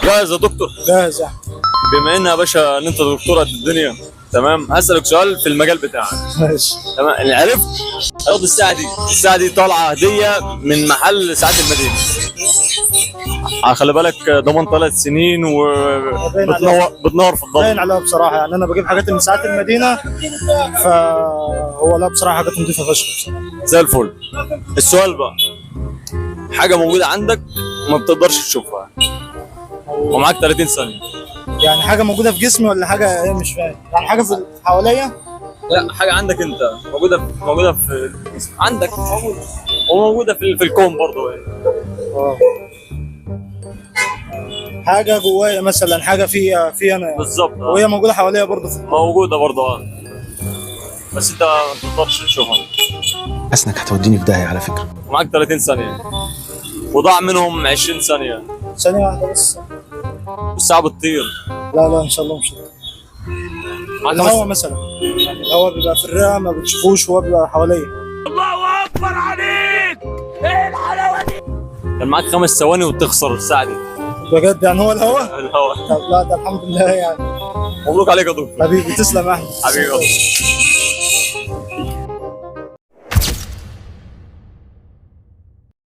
جاهز يا دكتور؟ جاهز يا احمد. بما ان يا باشا ان انت دكتور قد الدنيا، تمام، هسألك سؤال في المجال بتاعك. ماشي. تمام، اللي عرفت هاخد الساعة دي. الساعة دي طالعه هديه من محل ساعات المدينة. خلي بالك، ضمان 3 سنين وبتنور، بتنور في باين الضلمة. عليها بصراحه، يعني انا بجيب حاجات من ساعات المدينه، فهو لا بصراحة حاجات نضيفه فشخ بصراحه. زي الفل. السؤال بقى: حاجة موجودة عندك ما بتقدرش تشوفها، ومعاك 30 ثانيه. يعني حاجة موجودة في جسمي ولا حاجة ايه؟ مش فاهم. يعني حاجة في حواليا؟ لا، حاجة عندك انت، موجوده في عندك، موجودة وموجودة في الكون برضه يعني. اه، حاجة جوايا مثلا، حاجة في انا يعني. بالظبط. وهي موجودة حواليا برضه في موجودة برضه، بس انت ما تقدرش تشوفها. حاسس انك هتوديني في داهية على فكره. ومعاك 30 ثانيه، وضاع منهم 20 ثانيه. ثانية واحدة بس. والساعة بتطير. لا لا، ان شاء الله مش معاك الهواء خمس مثلا، يعني الهواء بيبقى في الرئه، ما بتشوفوش، وهو بيبقى حواليا. كان معاك 5 ثواني وتخسر الساعة دي. بجد؟ يعني هو الهواء؟ الهواء. طب لا، ده الحمد لله يعني. مبروك عليك يا دكتور. حبيبي، تسلم يا احمد. حبيبي.